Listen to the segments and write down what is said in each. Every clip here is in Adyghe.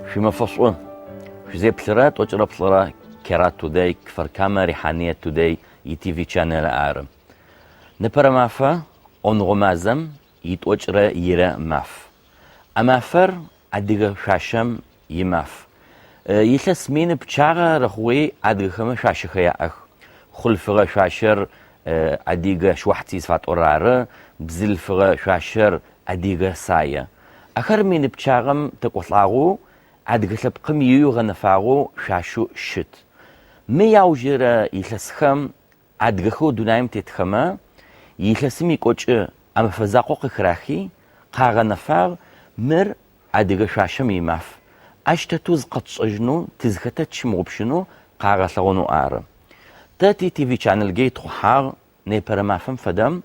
Шъуимэфэ шӏу! Шъузеплъырэ тӏокӏырэ плӏырэ Кера Today, Кфар-Кама Рихьание Today и TV channel ары. Непэрэ мафэ, ӏоныгъо мазэм итӏокӏырэ ирэ маф. А мафэр адыгэ шъуашэм имаф. Илъэс мины пчъагъэ рэхъуи адыгэхэмэ шъуашэхэр яӏэх. Хъулъфыгъэ шъуашэр адыгэ шъуахьци зыфатӏорэр ары, бзылъфыгъэ шъуашэр адыгэ сае. Ахэр мины пчъагъэм тэкӏолӏагъэу адыгэ лъэпкъым иеу гъэнэфагъэу шъуашэу щыт. Мы аужырэ илъэсхэм Адыгэхэу дунаим тетхэмэ, илъэсым икӏокӏы а мэфэ закъо къыхырахи, къагъэнэфагъ, мыр адыгэ шъуашэм имаф. Ащ тэтэу зыкъэтшӏэжьынэу, тызхэтэр тщымыгъупшэнэу къагъэлъэгъонэу ары. Тэ ти TV channel-гэ итхъухьагъ, непэрэ мафэм фэдэм,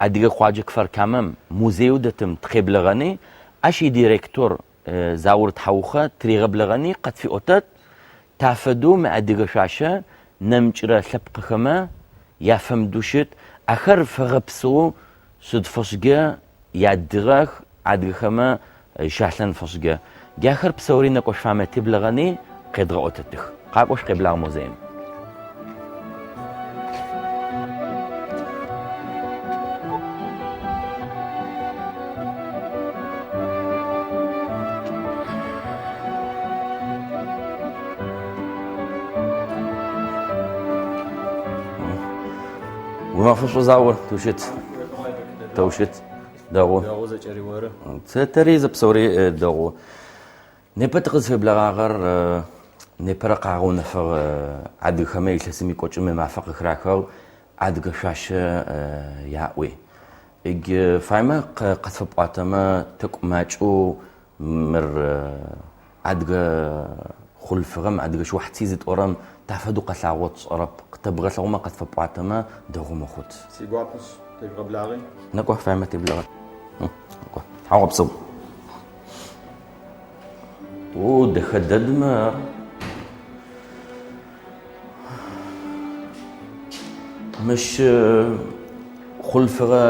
адыгэ къуаджэ Кфар-Камэм музееу дэтым тыкъеблэгъэни, ащ идиректор Заур Тхьаухъэ тыригъэблэгъэни къэтфиӏотэт, Тафэдэу мы адыгэ шъуашэ нэмыкӏрэ лъэпкъыхэмэ яфэмыдэу щыт, ахэр фэгъэпсыгъэу шъыд фэшӏкӏэ ядыгъэх, адыгэхэмэ щалъэн фэшӏкӏэ. Джахэр псэури нэкӏо шъуфамэ теблэгъэни къедгъэӏотэтых. Къакӏо шъукъеблагъ музеим. Уимафэ шӏу Заур, тэу щыт? Тэу щыт? Дэгъу. Дэгъу зэкӏэри оры. Тэри зэпсэури дэгъу. Непэ тыкъызфеблэгъагъэр непэрэ къагъэунэфыгъ адыгэхэмэ илъэсым икӏокӏы мы мафэ къыхырахыгъ адыгэ шъуашэ яӏуи. Иджы файмэ къэтфэпӏуатэмэ тэкӏу макӏэу мыр адыгэ хъулъфыгъэм, адыгэ шъуахьци зытӏорэм тафэдэу къэлъагъо тшӏэрэп. Къытэбгъэлъэгъумэ къэтфэпӏуатэмэ дэгъу мэхъут. Сигуапэшъ, тежъугъэблагъи. Нэкӏо, файмэ теблэгъэ. Нэкӏо. Тхьаугъэпсэу. О, дэхэ дэд мыр. Мыщ хъулъфыгъэ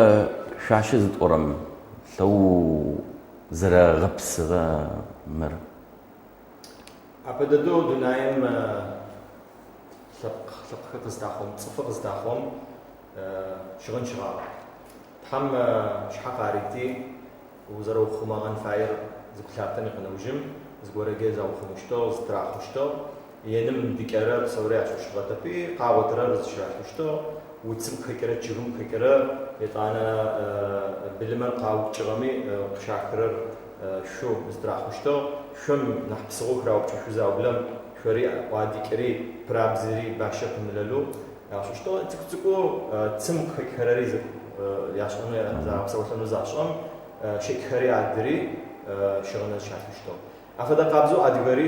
шъуашэ зытӏорэм лъэу зэрэгъэпсыгъэ мыр. Апэ дэдэу дунаим лъэпкъ лъэпкъхэр къызтахъом, цӏыфыр къызтахъом щыгъын щыгъагъ. Тхьэм шъхьэ къарити, Узэрэухъумэгъэн фаер зыгу лъатэм икъынэужым зыгорэкӏэ заухъумэщтыгъ, зытырахъущтыгъ. Еным дыкӏэрэ псэурэ яшӏущтыгъэтэпи, къагъотырэр зыщыралъхьущтыгъ. Уцым къыхэкӏырэ, чъыгым къыхэкӏырэ, етӏанэ былымэр къаупкӏыгъэми къыщахырэр шъоу зытырахъущтыгъ. Шъом нахь псыгъоу хыраупкӏышъу заублэм, шъори ӏуадыкӏыри, пырабзыри бащэ пымылэлэу яшӏущтыгъ. Цӏыкӏу-цӏыкӏоу цым къыхэкӏыхэрэри яшӏэнэу, загъэпсэулъэнэу зашӏэм, шэкӏхэри адыри щыгъыныр щалъыщтыгъ. Афэдэ къабзэу адыгэри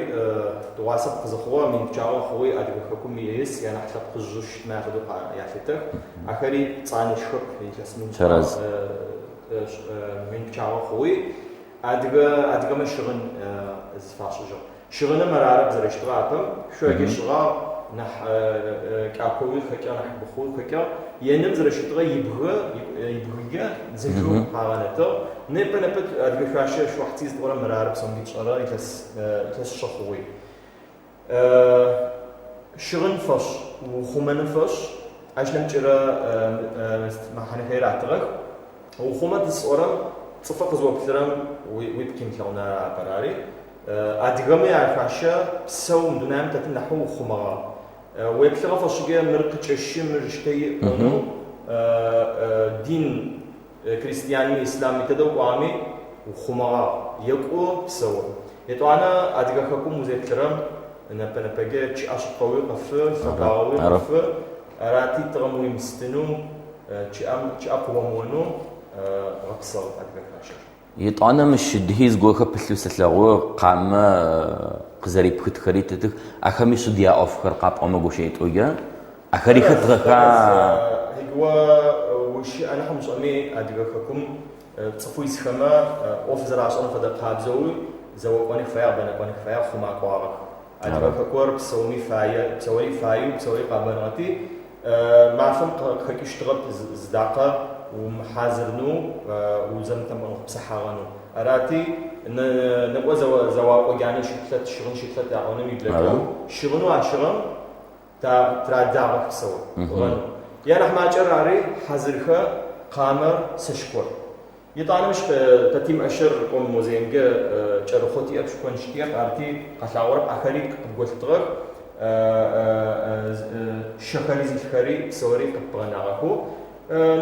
тыгъуасэп къызыхъугъэ, мин пчъагъэ хъугъи Адыгэ хэкум ис, янахь лъэпкъыжъэу щытмэ афэдэу ялъытэх. Ахэри пцӏанэшхэп, илъэс мин мин пчъагъэ хъугъи адыгэ адыгэмэ щыгъын зыфашӏыжьыгъ. Щыгъыным ар арэп зэрэщытыгъэ апэм, шъоги шӏыгъагъ, нахь кӏакоуи хэкӏыгъ, нахь быхъоуи хэкӏыгъ. Еным зэрэщытыгъэ ибгы, ибгыгэ дзыжъэу къагъэнэтыгъ. Непэ непэ адыгэ шъуашэ шъуахьци зытӏорэм мыр ары псэуми тшӏэрэ илъэс илъэс шъэ хъугъи. Щыгъын фэшӏ, ухъумэным фэшӏ, ащ нэмыкӏырэ мэхьанэхэри ратыгъэх. Ухъумэ зысӏорэм, цӏыфыр къызыоплъырэм уипкъ имылъэгъуныр ары апэрэ ари. Адыгэмэ яшъуашэ псэу мы дунаим тэтым нахьэу ухъумэгъэ. Уеплъыгъэ фэшӏыкӏэ мыр къыкӏэщы, мыр щтэ иӏ пӏонэу дин крестьянми ислъамми тэдэ укӏуагъэми ухъумэгъагъ, екӏу псэу. Етӏуанэ Адыгэ хэкум узеплъырэм нэпэ-нэпэкӏэ чъыӏэ шъыпкъэуи къэфы, фэбагъэуи къэфы. Арати тыгъэм уимыстынэу, чъыӏэм чъыӏэ къыомыонэу гъэпсыгъ адыгэ шъуашэр. Етӏанэ мыщ дыхи зыгорэхэр пылъэу сэлъэгъу, къамэ къызэрипхытхэри тэтых. Ахэми шъыд яӏофхэр къапӏомэ гощэитӏукӏэ? Ахэри хэтыгъэха? О ущыӏэ нахь мышӏэми, Адыгэ хэкум цӏыфэу исхэмэ ӏоф зэрашӏэрэм фэдэ къабзэуи зэокӏоных фэягъ, бэнэкӏоных фэягъ, хъумакӏуагъэх. Адыгэ хэкур псэуми фае, псэури фаеу, псэури къабэныгъэти, Мафэм къыхэкӏыщтыгъэп зы дакъэ умыхьазырынэу, узэмытэмыгъэпсыхьагъэнэу. Арати, некӏо зэуакӏо джанэ щытлъэт, щыгъын щытлъэт аӏоным иблэкӏыгъэу, щыгъынэу ащыгъэм тырадагъэх псэу гъэнэу. Янахь макӏэр ары хьазырхэ, къамэр, сэшхор. Етӏанэ мыщ тэ тимыӏэщэр кӏо музеимкӏэ кӏэрыхъоу тиӏэп, шконч тиӏэп, арти къэлъагъорэп, ахэри къыдголъытыгъэх, щэхэри зилъхэри псэури къытпыгъэнагъэхэу.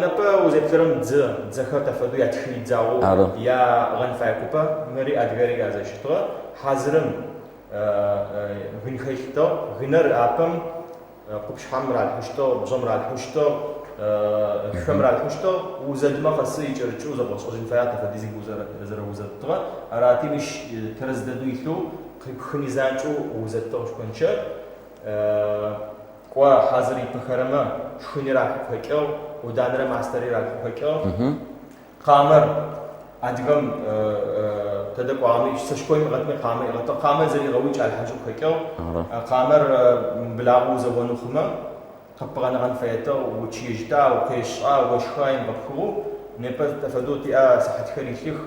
Непэ узеплъырэм дзэ, дзэхэр тэфэдэу ятхын идзагъэу яӏыгъэн фае купэ, мыри адыгэри язэщытыгъэ. Хьазырым гынхэр илъытыгъ. Гынэр апэм къупшъхьэм ралъхьыщтыгъ, бжъэм ралъхьыщтыгъ, шъом ралъхьыщтыгъ. Узэдымэ къэсы икӏэрыкӏэу зэбгъэшӏэжьын фае тэ фэдиз игу зэрэузэдтыгъэр. Арати, мыщ тэрэз дэдэу илъэу къипхыни занкӏэу узэдтыгъ шкончэр. Кӏо, хьазыр ипыхэрэмэ шхыни ралъхьэу къыхэкӏыгъ, ӏуданэрэ мастэри ралъхьэу къыхэкӏыгъ. Къамэр адыгэм тэдэ кӏуагъэми, сэшхо имыгъэтми къамэ игъэтыгъ. Къамэр зэригъэуи кӏалъхьажьэу къыхэкӏыгъ. Къамэр благъэу узэонэу хъумэ, къыппыгъэнэгъэн фэетыгъ, учъыежьыта, укъешӏа, ошха емыгъэпхыгъэу. Непэ тэ фэдэу тиӏэ сыхьатхэр илъых,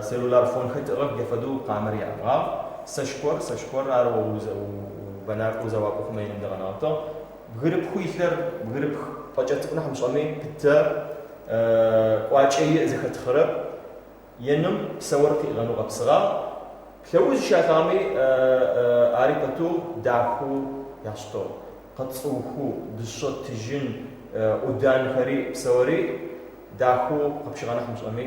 целлюлар фонхэр тыӏыгъых, джа фэдэу къамэр яӏыгъагъ. Сэшхор, сэшхор ар убэнакӏоу узэуакӏо хъумэ иным дэгъэнэгъэтыгъ. Бгырыпхыу илъыр, бгырыпх пӏэкӏэ цӏыкӏу нахь мышӏэми, пытэ. Кӏуачӏэ иӏ зэхэтхъырэп. Еным псэур къиӏыгъэнэу гъэпсыгъагъ. Лъэуж щалъагъэми ари пэтэу дахэу яшӏытыгъ. Къэцӏыухэу, дышъэ, тыжьын, ӏуданхэри, псэури дахэу къэпщыгъэ нахь мышӏэми,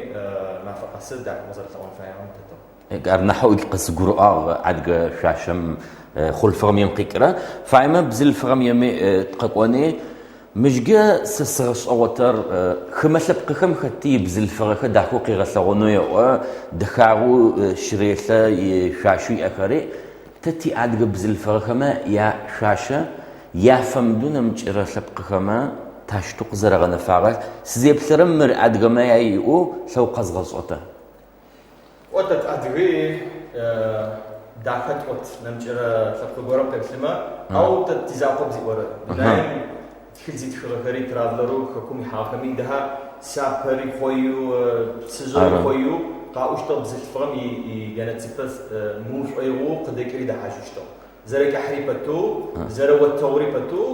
мафэ къэсы дахэу къызэрэлъэгъон фаягъэм тетыгъ. Ар нахьэу къысгурыӏуагъ адыгэ шъуашэм хъулъфыгъэм ем къикӏырэ. Фаемэ бзылъфыгъэм еми тыкъэкӏони. Мыщкӏэ сэ сыгъэшӏэгъотэр хымэ лъэпкъыхэм хэти ибзылъфыгъэхэр дахэу къигъэлъэгъонэу еӏо, дэхагъэу щырелъэ шъуашэу иӏэхэри. Тэ тиадыгэ бзылъфыгъэхэмэ яшъуашэ яфэмыдэу нэмыкӏырэ лъэпкъыхэмэ тащтэу къызэрэгъэнэфагъэр сызеплъырэм мыр адыгэмэ яй ыӏоу лъэу къэзгъэшӏэтэ. Кӏо тэ тыадыги дахэ тӏот нэмыкӏырэ лъэпкъы горэм къеплъымэ, ау тэ тизакъоп зиӏорэр. Дунаим тхылъ зитхыгъэхэри, травлерэу хэкум ихьагъэхэми дэхьа сапэри хъоеу, пцыжъэри хъоеу къаӏощтыгъ бзылъфыгъэм иджэнэ цыпэ мыушӏоигъоу къыдэкӏыри дэхьажьыщтыгъ. Зэрэкӏыхьри пэтэу, зэрэотэгъури пэтэу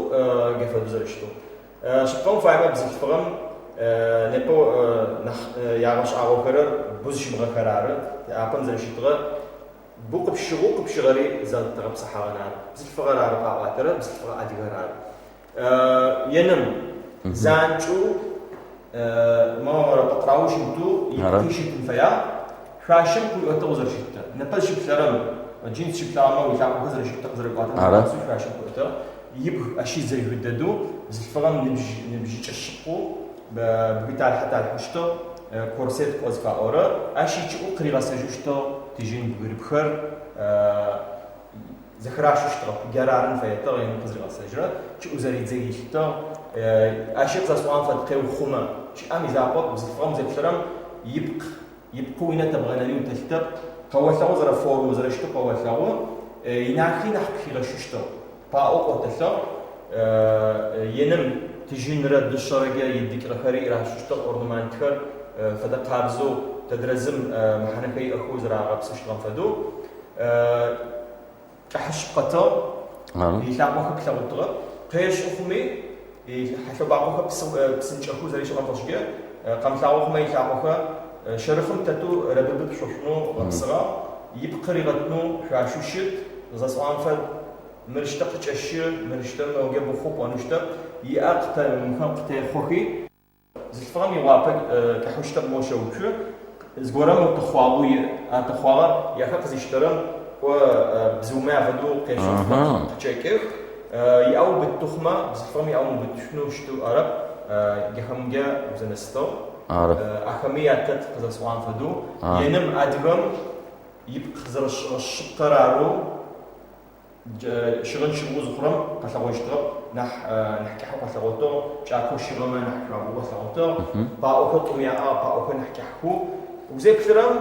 джа фэдэу зэрэщытэу. Шъыпкъэм уфаемэ, бзылъфыгъэм непэ нахь ягъэшӏагъохэрэр бу зыщымыгъэхэр ары. Апэм зэрэщытыгъэр бу къыпщыгъэу къыпщыгъэри зэтегъэпсыхьагъэн ары. Бзылъфыгъэр ары къаӏуатэрэр, бзылъфыгъэ адыгэр ары. Еным занкӏэу мо пӏэтӏрау щымытэу ипкъи щытын фэягъ. Шъуашэм къыуиӏотыгъ зэрэщытыр. Непэ зыщыплъэрэм, джинс щыплъагъэмэ уилъакъохэр зэрэщытыр къызэрэкӏуатэм фэдизэу шъуашэм къыуиӏотыгъ. Ибг ащи зэжъу дэдэу, бзылъфыгъэм ныбжь ныбжьыкӏэ шъыпкъэу бгы талъхьэ талъхьэу щытыгъ, корсет кӏо зыфаӏорэр, ащ икӏыӏу къыригъэсэжьэу щытыгъ, тыжьын бгырыпхэр зэхыращыщтыгъэп, джар арын фэетыгъ, еным къызригъэсэжьырэр, кӏыӏу зэридзэ илъытыгъ, ащи къызэсӏуагъэм фэд къеухъумэ. Чъыӏэм изакъоп, бзылъфыгъэм зеплъырэм ипкъ Ипкъы уинэ тэбгъэнэни утэлъытэп, къэолъэгъу зэрэформэу, зэрэщытэу къэолъэгъу, инахи нахь къыхигъэщыщтыгъ. Паӏо къотэлъыгъ, еным тыжьынрэ дышъэрэкӏэ идыкӏыгъэхэри рашӏыщтыгъ, орнаментхэр фэдэ къабзэу, тэдрэ зым мэхьанэхэр иӏэхэу зэрагъэпсыщтыгъэм фэдэу. Кӏыхьэ шъыпкъэтыгъ, илъакъохэр плъэгъутыгъэп. Къешӏы хъуми, хьэлъэбакъохэр псынкӏэхэу зэришӏыгъэм фэшӏкӏэ, къэмылъагъо хъумэ илъакъохэр щэрыхъым тэтэу рэбыбы пшӏошӏунэу гъэпсыгъэ, ипкъ ригъэтынэу шъуашэу щыт, къызэсӏуагъэм фэд, мыр щтэ къыкӏэщы, мыр щтэ мыугэ быхъу пӏонэу щытэп, иӏэ мыхэм къытехъохи. Бзылъфыгъэм игъуапэ кӏыхьэу щытэп, моу щэуцу. Зыгорэм тэхъуагъэу иӏ. А тэхъуагъэр яхэ къызиштэрэм, кӏо, бзыумэ афэдэу къешъохъумэ, къыкӏэкӏых. Иӏэ убытты хъумэ, бзылъфыгъэм иӏэ умыубытышъунэу щытэу арэп, джахэмкӏэ узэнэсытыгъ. Ахэми ятэт къызэсӏуагъэм фэдэу, еным адыгэм ипкъ зэрэшӏыгъэ шъыпкъэр арэу, Щыгъын щыгъэу зыхъурэм къэлъэгъожьытыгъэп, нахь нахь кӏыхьэу къэлъэгъотыгъ, кӏакоу щыгъэмэ нахь шъуабэу къэлъэгъотыгъ. Паӏохэр тӏум яӏагъ, паӏохэр нахь кӏыхьхэу. Узеплъырэм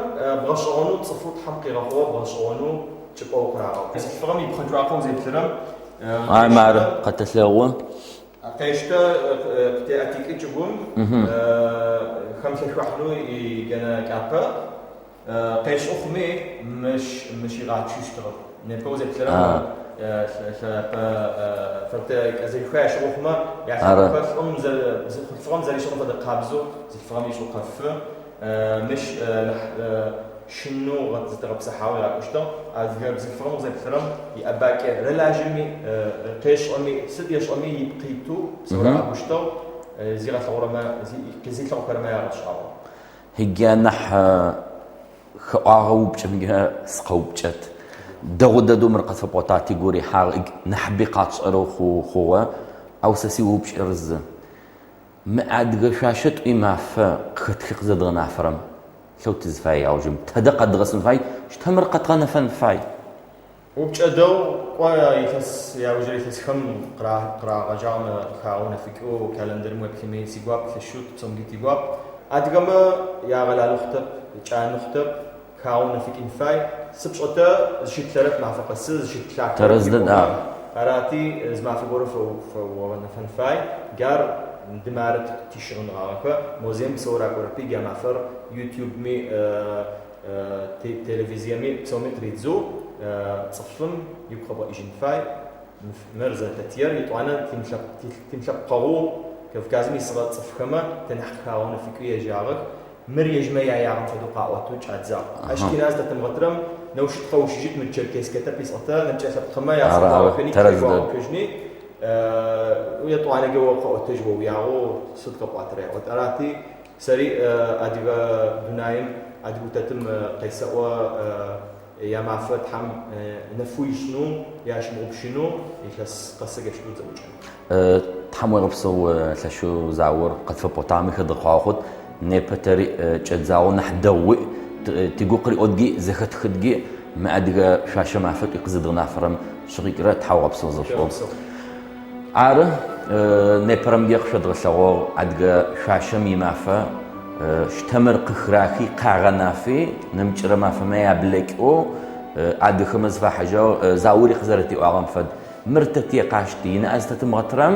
бгъэшӏэгъонэу цӏыфэу Тхьэм къигъэхъугъэр бгъэшӏэгъонэу чӏыпӏэу къырагъэкӏу. Бзылъфыгъэм ипхъэ цуакъэ узеплъырэм Ай мары, къэтэлъэгъу. Къештэ, къытеӏэтыкӏы чӏыгум, хэмылъэшъуахьынэу иджэнэ кӏапэ. Къешӏы хъуми мыщ мыщигъачъыщтыгъэп. Непэ узеплъырэм лъэпэ фэртэ кӏэзэжьхэ ящыгъэу хъумэ, ялъакъохэр лӏым хъулъфыгъэм зэришӏыгъэм фэдэ къабзэу бзылъфыгъэм ишӏэу къэфы. Мыщ нахь щынэу зэтегъэпсыхьагъэу ракӏощтыгъ. Адыгэ бзылъфыгъэм узеплъырэм иӏэбакӏэ рэлажьэми, къешӏэми, сыд ешӏэми ипкъ итэу псэу рагъэкӏущтыгъ, зигъэлъэгъурэмэ, зилъэгъухэрэмэ ягъэшӏагъо. Иджы анахь хэӏуагъэ упчӏэмкӏэ сыкъэупчӏэт. Дэгъу дэдэу мыр къысфэпӏотагъ, тигу рихьагъ, нахьыби къатшӏэрэу хъугъэ. Ау сэ сиупчӏэр зы. Мы адыгэ шъуашэ тӏуи мафэ къыхэтхи къызэдгъэнафэрэм лъэу тызфае аужым тэдэ къэдгъэсын фай, щтэ мыр къэтгъэнэфэн фай. Упчӏэ дэгъу, кӏо илъэс яужырэ илъэсхэм къырагъэжьагъ мы хагъэунэфыкӏэу календарым уеплъыми сигуап, лъэшэу псэумги тигуап. Адыгэмэ ягъэлалы хъутэп, кӏаны хъутэп, хагъэунэфыкӏын фай. Сы пшӏэтэ зыщытлъэрэп мафэ къэсы, зыщытлъахэрэп Тэрэз дэд ар. Арати, зы мафэ горэ фэогъэнэфэн фай. Джар мары тищыгъыныгъагъэхэ музеим псэу ракӏорэпи джа мафэр ютубми телевизиеми псэуми тыридзэу цӏыфым игу къэбгъэкӏыжьын фай. Мыр зэрэтэтыер, етӏуанэ тимылъэпкъэгъоу Кавказым исыгъэ цӏыфхэмэ тэ нахь къыхагъэунэфыкӏэу ежьагъэх. Мыр ежьмэ яягъэм фэдэу къаӏуатэу кӏадзагъ. Ащ тиназ тэтымыгъэтырэм неущ тыкъэущыжьыт мы черкесскэ тэп исӏотэ нэмыкӏэ лъэпкъымэ ясӏотагъэхэни тигуагъэхэжьыни етӏуанэкӏэ о къэӏотэжь о уягъэу сыд къэпӏуатэрэ яӏот. Арати, Сэри адыгэ дунаим, адыгэ утэтым къесэӏо ямафэ Тхьэм нэфэу ишӏынэу, ящымыгъупшэнэу, илъэс къэсы джащтэу тызэӏукӏэнэу. Тхьэм уегъэпсэу лъэшэу Заур, къытфэпӏотагъэми хэдгъэхъуагъэ хъут. Непэ тэри кӏэдзагъэу нахь дэгъуи, тигу къыриӏотги, зэхэтхытги мы адыгэ шъуашэ мафэ тӏуи къызэдгъэнафэрэм щыкъикӏрэ тхьауегъэпсэу зэшӏоу. Ары, непэрэмкӏэ къышъодгъэлъэгъугъ адыгэ шъуашэм имафэ штэмыр къыхырахи, къагъэнафи, нэмыкӏырэ мафэмэ яблэкӏэу адыгэхэмэ зыфахьыжьыгъ. Заури къызэрэтиӏуагъэм фэд. Мыр тэ тие къашти, инаӏэ зытэтымыгъэтырэм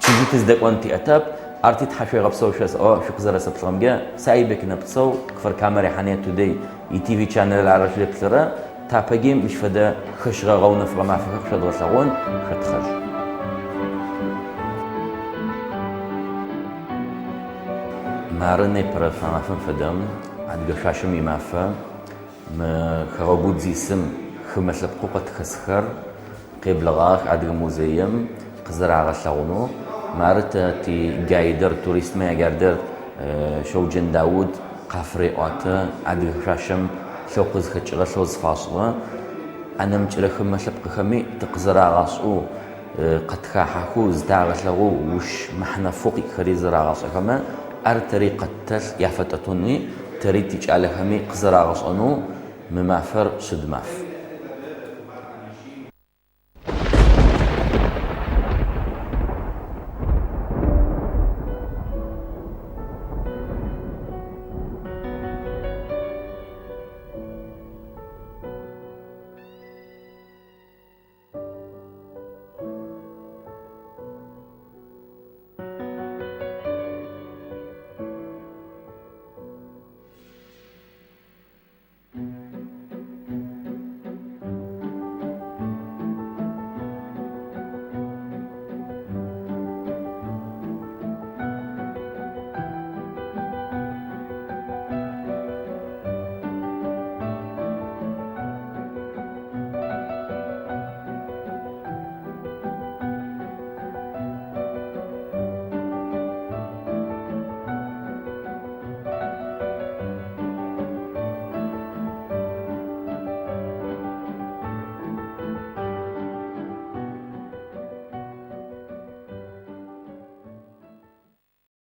чыжьэу тыздэкӏон тиӏэтэп. Арти тхьашъуегъэпсэу шъосӏо, шъукъызэрэсэплъыгъэмкӏэ. Сэ Айбек Нэпцэу, Кфар-Камэ Рихьание Today и ТВ чанел ары шъуеплъырэ. Тапэкӏи мыщ фэдэ хэщыгъэ гъэунэфыгъэ мафэхэр къышъодгъэлъэгъун, шъотхъэжь. Мары непэрэ мафэм фэдэм, адыгэ шъуашэм имафэ, мы хэгъэгоу тызисым хымэ лъэпкъэу къытхэсхэр къеблэгъагъэх Адыгэ музеим къызэрагъэлъэгъунэу. Мары тэ ти гайдэр, туристмэ ягайдэр Шэуджэн Дауд къафыреӏуатэ адыгэ шъуашэм лъэу къызхэкӏыгъэ, лъэу зыфашӏыгъэ. Анэмыкӏырэ хымэ лъэпкъхэми тыкъызэрагъашӏэу, къытхахьэхэу, зытагъэлъэгъоу, ущ мэхьанэфэу къикӏхэри зэрагъашӏэхэмэ, ар тэри къэттэлъ яфэтӏэтони, тэри тикӏалэхэми къызэрагъэшӏэнэу мы мафэр шъыд маф.